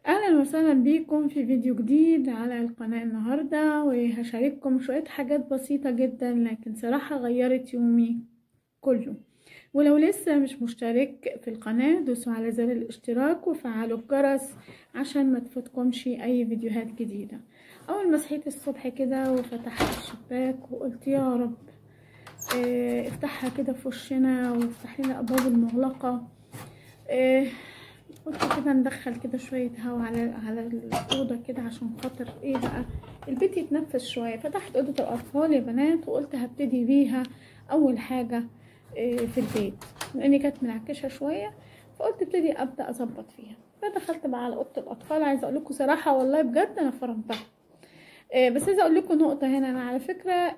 اهلا وسهلا بيكم في فيديو جديد على القناة النهاردة، وهشارككم شوية حاجات بسيطة جدا لكن صراحة غيرت يومي كله. ولو لسه مش مشترك في القناة دوسوا على زر الاشتراك وفعلوا الجرس عشان ما تفوتكمش اي فيديوهات جديدة. اول ما صحيت الصبح كده وفتحت الشباك وقلت يا رب افتحها كده في وشنا وافتح لنا ابواب المغلقة، قلت كده ندخل كده شوية هوا على الاوضة كده عشان خاطر ايه بقى البيت يتنفس شوية. فتحت اوضة الاطفال يا بنات وقلت هبتدي بيها اول حاجة في البيت لاني كانت منعكشه شوية، فقلت ابتدي ابدا اظبط فيها. فدخلت بقى على اوضة الاطفال. عايزه اقول لكم صراحة والله بجد انا فرمتها، بس عايزه اقول لكم نقطة هنا. انا على فكرة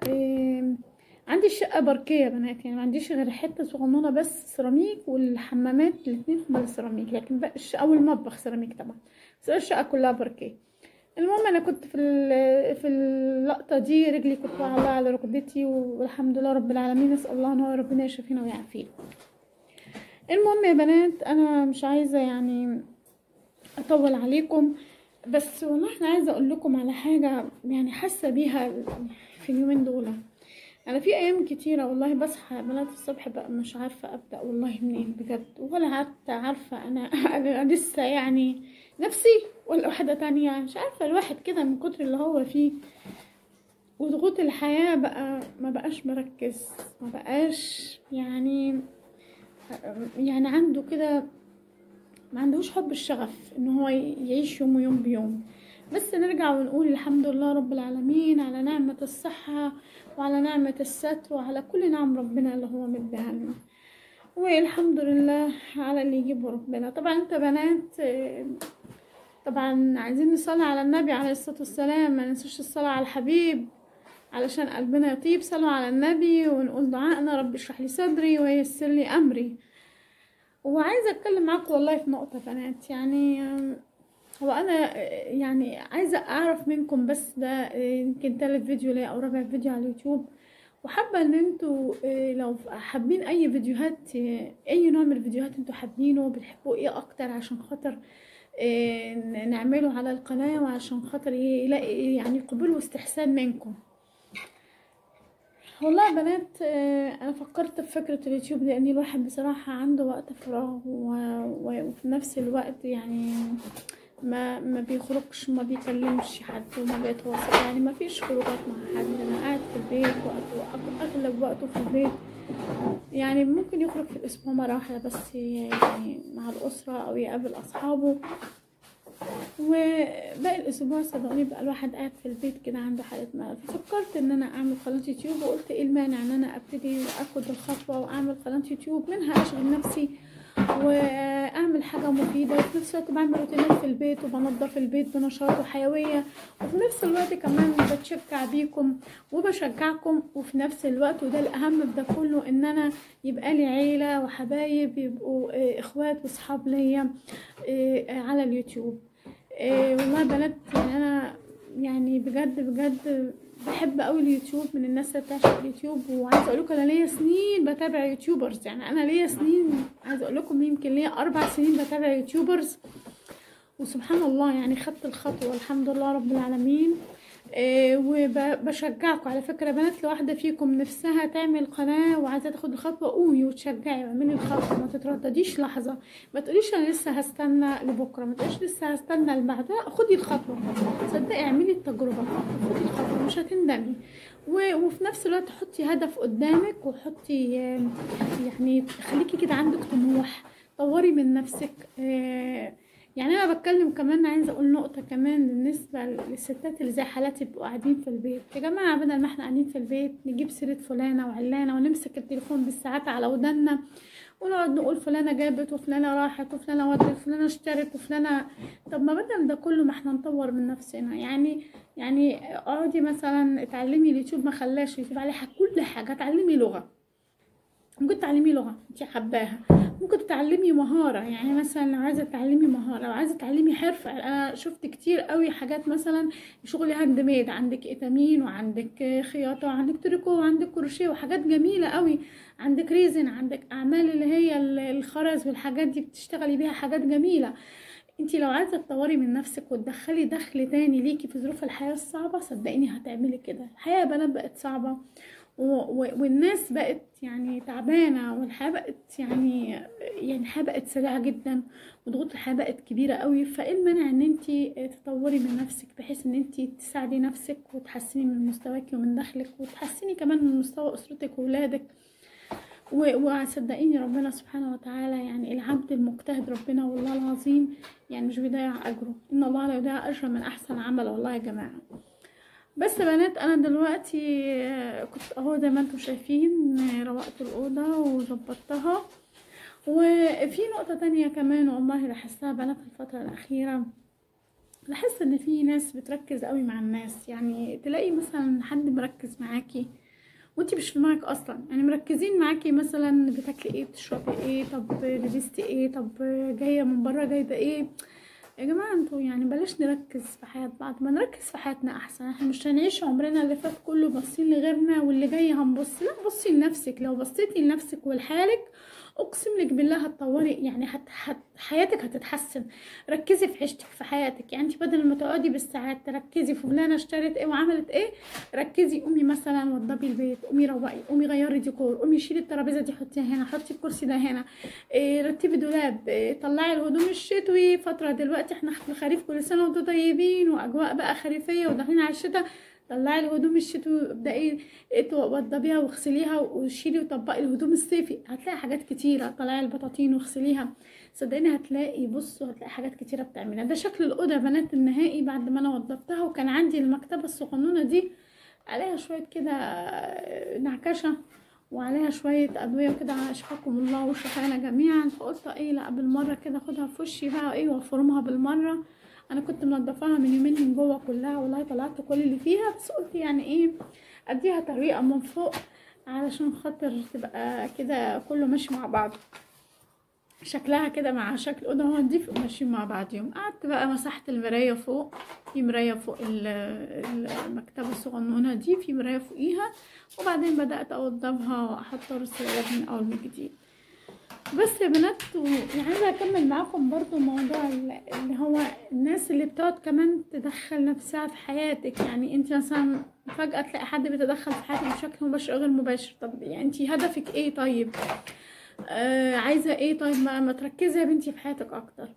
عندي الشقة باركيه يا بنات، يعني ما عنديش غير حتة صغنونه بس سيراميك، والحمامات الاثنين هما السيراميك، لكن بقى الشقة والمطبخ سيراميك طبعا، بس الشقة كلها باركيه. المهم انا كنت في اللقطة دي رجلي كنت على على ركبتي، والحمد لله رب العالمين، نسال الله ان هو ربنا يشفينا ويعافينا. المهم يا بنات انا مش عايزه يعني اطول عليكم، بس والله انا عايزه اقول لكم على حاجة يعني حاسه بيها في اليومين دول. انا في ايام كتيرة والله بصحى بنات الصبح بقى مش عارفه ابدا والله منين بجد، ولا حتى عارفه انا لسه يعني نفسي ولا واحدة تانية، مش عارفه. الواحد كده من كتر اللي هو فيه وضغوط الحياة بقى ما بقاش مركز، ما بقاش يعني عنده كده، ما عندهوش حب الشغف ان هو يعيش يوم يوم بيوم. بس نرجع ونقول الحمد لله رب العالمين على نعمة الصحة وعلى نعمة الستر وعلى كل نعم ربنا اللي هو مديها لنا، والحمد لله على اللي يجيبه ربنا. طبعا انت بنات طبعا عايزين نصلي على النبي عليه الصلاة والسلام، ما ننساش الصلاة على الحبيب علشان قلبنا يطيب. صلوا على النبي ونقول دعائنا رب اشرح لي صدري ويسر لي امري. وعايزة اتكلم معاكم والله في نقطة بنات، يعني هو انا يعني عايزه اعرف منكم، بس ده يمكن تالت فيديو ليا او رابع فيديو على اليوتيوب، وحابة ان انتوا لو حابين اي فيديوهات، اي نوع من الفيديوهات انتوا حابينه، بتحبوا ايه اكتر عشان خاطر نعمله على القناة، وعشان خاطر يلاقي يعني قبول واستحسان منكم. والله يا بنات انا فكرت في فكرة اليوتيوب لان الواحد بصراحة عنده وقت فراغ، وفي نفس الوقت يعني ما بيخرجش، ما بيكلمش حد، وما بيتواصل، يعني ما فيش خروجات مع حد. انا قاعد في البيت وقته اغلب وقته في البيت، يعني ممكن يخرج في الاسبوع مرة واحدة بس يعني مع الاسرة او يقابل اصحابه، وباقي الاسبوع صدقوني بقى الواحد قاعد في البيت كده عنده حاله ملل. ففكرت ان انا اعمل قناة يوتيوب، وقلت ايه المانع ان انا ابتدي واخد الخطوة واعمل قناة يوتيوب، منها اشغل نفسي واعمل حاجة مفيدة، وفي نفس الوقت بعمل روتينات في البيت وبنضف البيت بنشاط وحيوية، وفي نفس الوقت كمان بتشجع بيكم وبشجعكم، وفي نفس الوقت وده الاهم في ده كله ان انا يبقى لي عيله وحبايب يبقوا اخوات واصحاب ليا على اليوتيوب. والله بنات يعني انا يعني بجد بجد بحب قوي اليوتيوب، من الناس اللي بتعشق اليوتيوب. وعايزه اقول لكم انا ليا سنين بتابع YouTubers، يعني انا ليا سنين، عايزه اقول لكم يمكن ليا 4 سنين بتابع YouTubers، وسبحان الله يعني خدت الخطوة الحمد لله رب العالمين. وبشجعكم على فكرة بنات، لو واحدة فيكم نفسها تعمل قناة وعايزه تاخد الخطوة قومي وتشجعي واعملي الخطوة، ما تتردديش لحظة، ما تقوليش انا لسه هستنى لبكرة، ما تقوليش لسه هستنى لبعد، لا خدي الخطوة، صدقي اعملي التجربة، خدي الخطوة مش هتندمي. وفي نفس الوقت حطي هدف قدامك، وحطي يعني خليكي كده عندك طموح، طوري من نفسك. يعني انا بتكلم كمان، عايزه اقول نقطة كمان بالنسبة للستات اللي زي حالاتي بيبقوا قاعدين في البيت. يا جماعة بدل ما احنا قاعدين في البيت نجيب سيره فلانه وعلانه ونمسك التليفون بالساعات على ودنا ونقعد نقول فلانه جابت وفلانه راحت وفلانه ودت وفلانه اشترت وفلانه، طب ما بدل ده كله ما احنا نطور من نفسنا. يعني اقعدي مثلا اتعلمي اليوتيوب، ما خلاش اليوتيوب عليه كل حاجة، اتعلمي لغة، ممكن تعلمي لغة انت حباها، ممكن تتعلمي مهارة، يعني مثلا لو عايزه تتعلمي مهارة، لو عايزه تتعلمي حرفه. انا شفت كتير قوي حاجات مثلا شغل handmade، عندك اتامين وعندك خياطة وعندك تريكو وعندك كروشيه وحاجات جميلة قوي، عندك resin، عندك اعمال اللي هي الخرز والحاجات دي بتشتغلي بيها حاجات جميلة. انتي لو عايزه تطوري من نفسك وتدخلي دخل تاني ليكي في ظروف الحياة الصعبة، صدقيني هتعملي كده. الحياة يا بنات بقت صعبة، والناس بقت يعني تعبانة، والحياة بقت يعني الحياة بقت سريعة جدا، وضغوط الحياة بقت كبيرة قوي. فايه المانع ان انتي تطوري من نفسك بحيث ان انتي تساعدي نفسك وتحسني من مستواكي ومن دخلك، وتحسني كمان من مستوى اسرتك واولادك. وصدقيني ربنا سبحانه وتعالى يعني العبد المجتهد ربنا والله العظيم يعني مش بيضيع اجره، ان الله لا يضيع اجر من احسن عمل والله يا جماعة. بس بنات انا دلوقتي كنت اهو زي ما انتم شايفين روقت الاوضة وظبطتها. وفي نقطة تانية كمان والله لاحظتها بنات في الفترة الاخيرة، لاحظت ان في ناس بتركز قوي مع الناس. يعني تلاقي مثلا حد مركز معاكي وانتي مش في دماغك اصلا، يعني مركزين معاكي مثلا بتاكلي ايه، بتشربي ايه، طب لبستي ايه، طب جاية من بره جايبه ايه. يا جماعة انتوا يعني بلاش نركز في حياة بعض، ما نركز في حياتنا احسن. احنا مش هنعيش عمرنا اللي فات كله باصين لغيرنا واللي جاي هنبص، لا بصي لنفسك. لو بصيتي لنفسك ولحالك اقسم لك بالله هتطوري، يعني حياتك هتتحسن. ركزي في عيشتك في حياتك، يعني انت بدل ما تقعدي بالساعات تركزي فلانه اشترت ايه وعملت ايه، ركزي قومي مثلا وضبي البيت، قومي روقي، قومي غيري ديكور، قومي شيلي الترابيزة دي حطيها هنا، حطي الكرسي ده هنا، إيه رتبي دولاب، إيه طلعي الهدوم الشتوي. فترة دلوقتي احنا في الخريف، كل سنة وانتم طيبين، واجواء بقى خريفيه وداخلين على الشتاء، طلعي الهدوم الشتوي ابدأي وضبيها واغسليها وشيلي وطبقي الهدوم الصيفي. هتلاقي حاجات كتيرة، طلعي البطاطين واغسليها، صدقيني هتلاقي، بصوا هتلاقي حاجات كتيرة بتعملها. ده شكل الاوضة يا بنات النهائي بعد ما انا وضبتها، وكان عندي المكتبة الصغنونه دي عليها شوية كده نعكشه وعليها شوية ادوية وكده، اشفاكم الله وشفانا جميعا. فقلت ايه لا بالمرة كده اخدها في وشي بقى ايه وافرمها بالمرة. انا كنت منضفاها من يومين من جوه كلها والله، طلعت كل اللي فيها، بس قلت يعني ايه اديها طريقه من فوق علشان خاطر تبقى كده كله ماشي مع بعض، شكلها كده مع شكل اوضة هو نضيف ماشيين مع بعض. يوم قعدت بقى مسحت المراية فوق، في مراية فوق المكتبة الصغنونه دي، في مراية فوقيها، وبعدين بدات اوضبها واحط رسالات من اول وجديد. بس يا بنات عايزه اكمل معاكم برضو موضوع اللي هو الناس اللي بتقعد كمان تدخل نفسها في حياتك. يعني انت مثلا فجاة تلاقي حد بيتدخل في حياتك بشكل مباشر او غير مباشر. طب يعني انت هدفك ايه؟ طيب عايزه ايه؟ طيب ما تركزي يا بنتي في حياتك اكتر.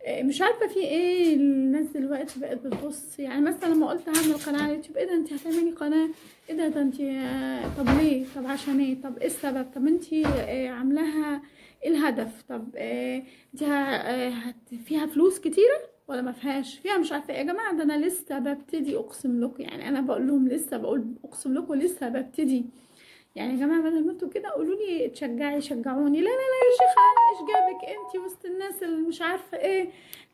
مش عارفه في ايه الناس دلوقتي بقت بتبص. يعني مثلا لما قلت هعمل قناة على اليوتيوب، ايه ده انت هتعملي قناة؟ ايه ده انت طب ليه؟ طب عشان ايه؟ طب ايه السبب؟ طب انت عاملاها ايه الهدف؟ طب انت فيها فلوس كتيرة ولا ما فيهاش؟ فيها مش عارفه ايه. يا جماعة ده انا لسه ببتدي، اقسم لكم يعني انا بقول لهم لسه، بقول اقسم لكم لسه ببتدي. يعني يا جماعة بدل ما انتوا كده قولوا لي تشجعي شجعوني، لا لا لا يا شيخه ايش جابك انتي وسط الناس اللي مش عارفه ايه،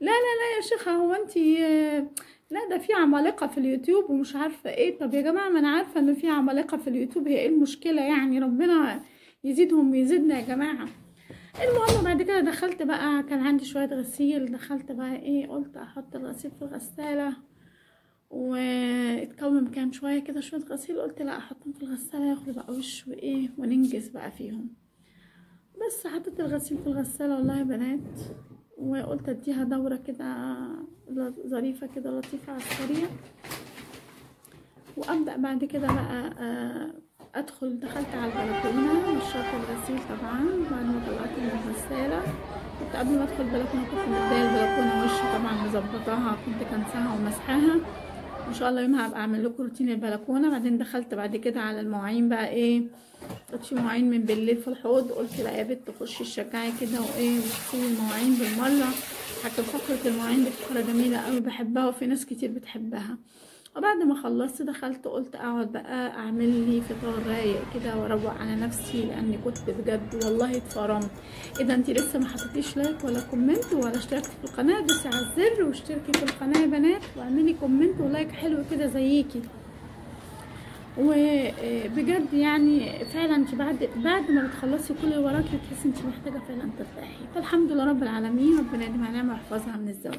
لا لا لا يا شيخه هو انتي، لا ده في عمالقة في اليوتيوب ومش عارفه ايه. طب يا جماعة ما انا عارفه ان في عمالقة في اليوتيوب، هي ايه المشكلة يعني؟ ربنا يزيدهم ويزيدنا يا جماعة. المهم بعد كده دخلت بقى، كان عندي شوية غسيل، دخلت بقى ايه قلت احط الغسيل في الغسالة، واتكوم كان شوية كده شوية غسيل، قلت لا احطهم في الغسالة ياخدوا بقى وش وايه وننجز بقى فيهم. بس حطيت الغسيل في الغسالة والله يا بنات، وقلت اديها دوره كده ظريفة كده لطيفة على السريع، وابدا بعد كده بقى ادخل. دخلت على البلكونه نشرت الغسيل طبعا بعد ما طلعت من الغسالة. كنت قبل ما ادخل البلكونه كنت مديه البلكونه وش طبعا مظبطاها، كنت كنساها ومسحاها، ان شاء الله يومها هبقى اعمل لكم روتين البلكونه. بعدين دخلت بعد كده على المواعين بقى ايه، كنت في مواعين من بالليل في الحوض، قلت لا يا بت خشي الشجاعي كده وايه واغسلي المواعين بالمرة. حتى فقره المواعين دي فقره جميلة قوي بحبها وفي ناس كتير بتحبها. وبعد ما خلصت دخلت قلت اقعد بقى اعمل لي فطار رايق كده واروق على نفسي، لاني كنت بجد والله اتفرمت. اذا انت لسه ما حطيتيش like ولا comment ولا اشتركتي في القناة، دوسي على الزر واشتركي في القناة يا بنات، واعملي comment و like حلو كده زيكي. وبجد يعني فعلا انت بعد ما بتخلصي كل اللي وراكي بتحسي انت محتاجه فعلا ترتاحي. فالحمد لله رب العالمين، ربنا يديمها نعمه ويحفظها من الزوال.